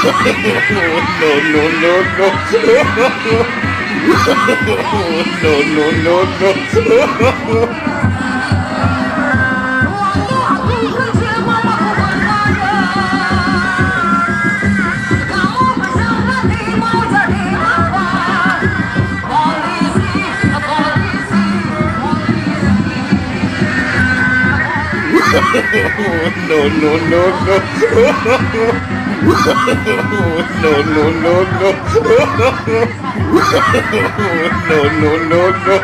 No, no, no, no. No, no, no, no. No, no, no, no. No, no, no, no. No, no, no, no.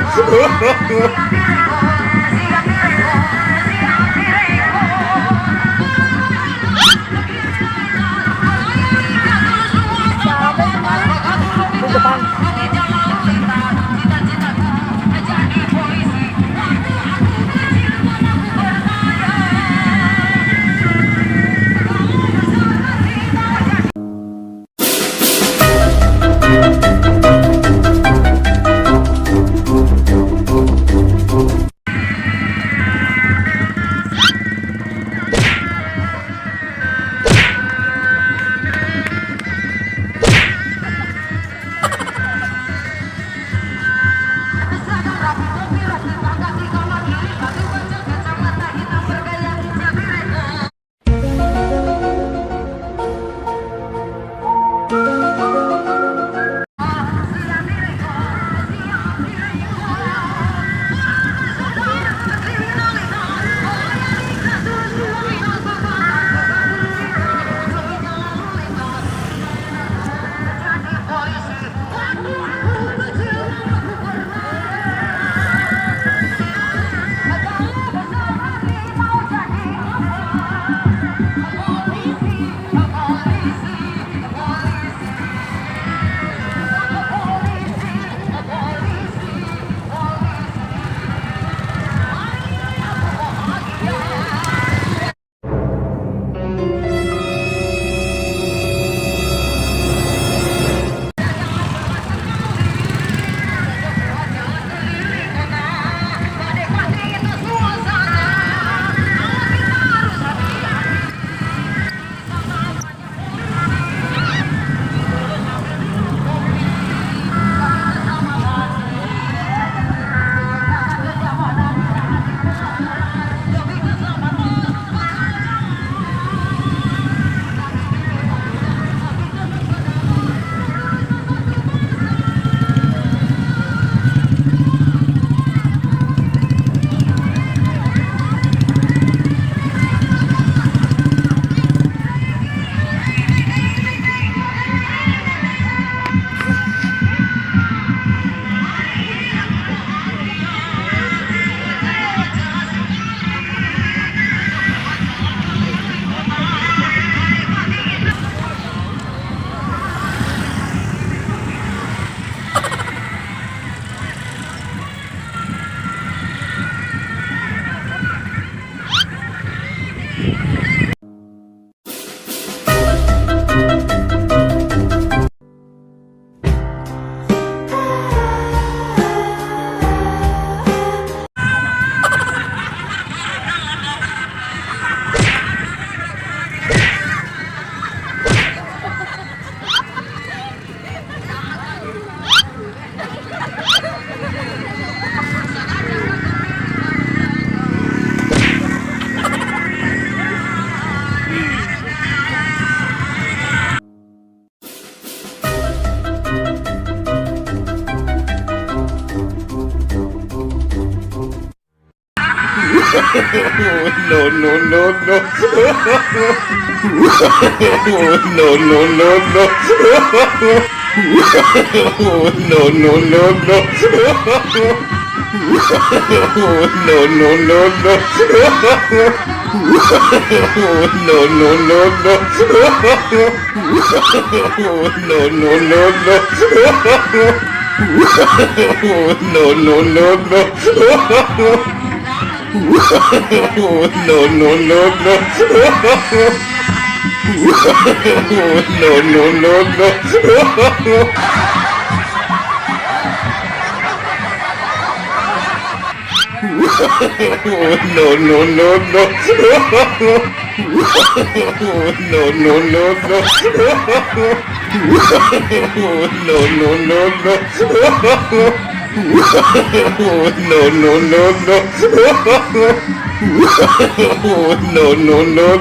Di depan. No, no, no, no. No, no, no, no. No, no, no, no. No, no, no, no. No, no, no, no. No, no, no, no. No, no, no, no. No, no, no, no. No, no, no, no. No, no, no, no. No, no, no, no. No, no, no, no. No, no, no, no. No, no, no, no. No, no, no, no. No,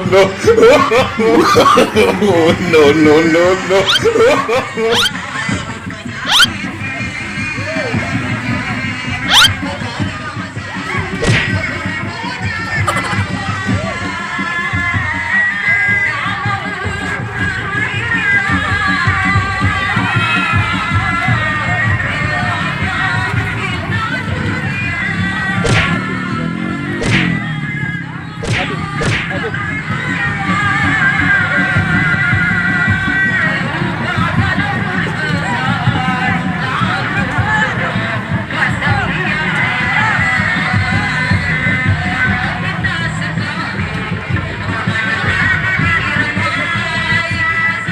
no, no, no. No,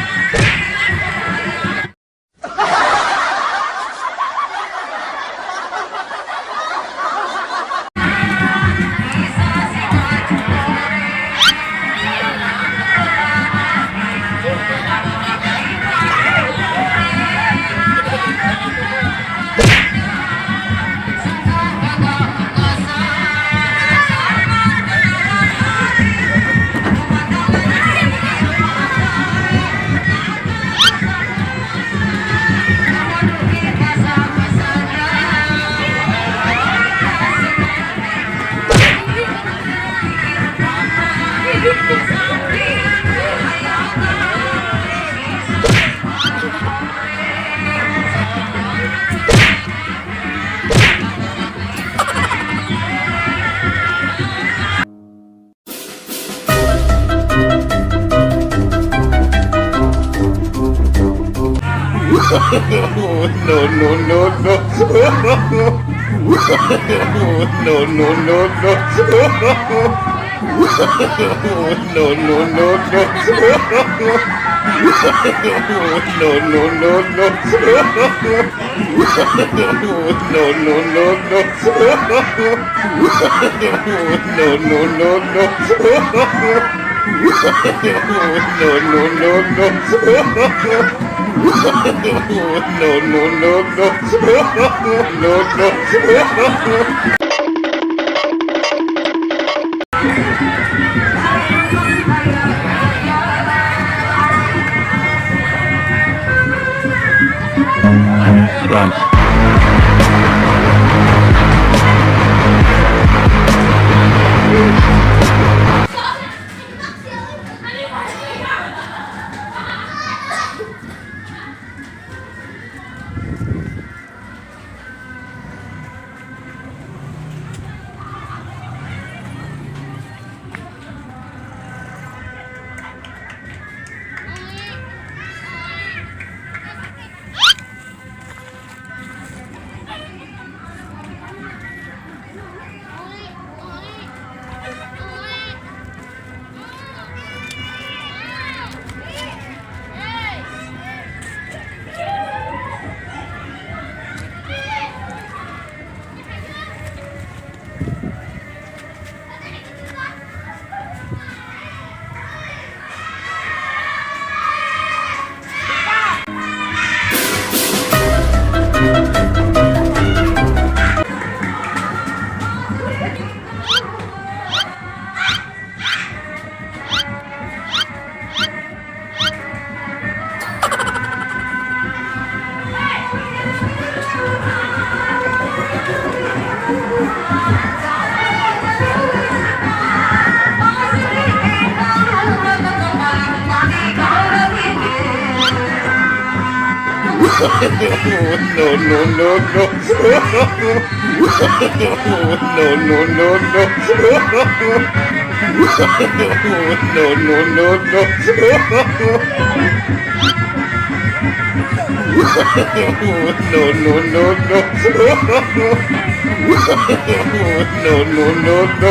no, no, no. No, no, no, no. No, no, no, no. No, no, no, no. No, no, no, no. No, no, no, no. No, no, no, no. No, no. Run. No, no, no, no. No, no, no, no. No, no, no, no. No, no, no, no. No, no, no, no.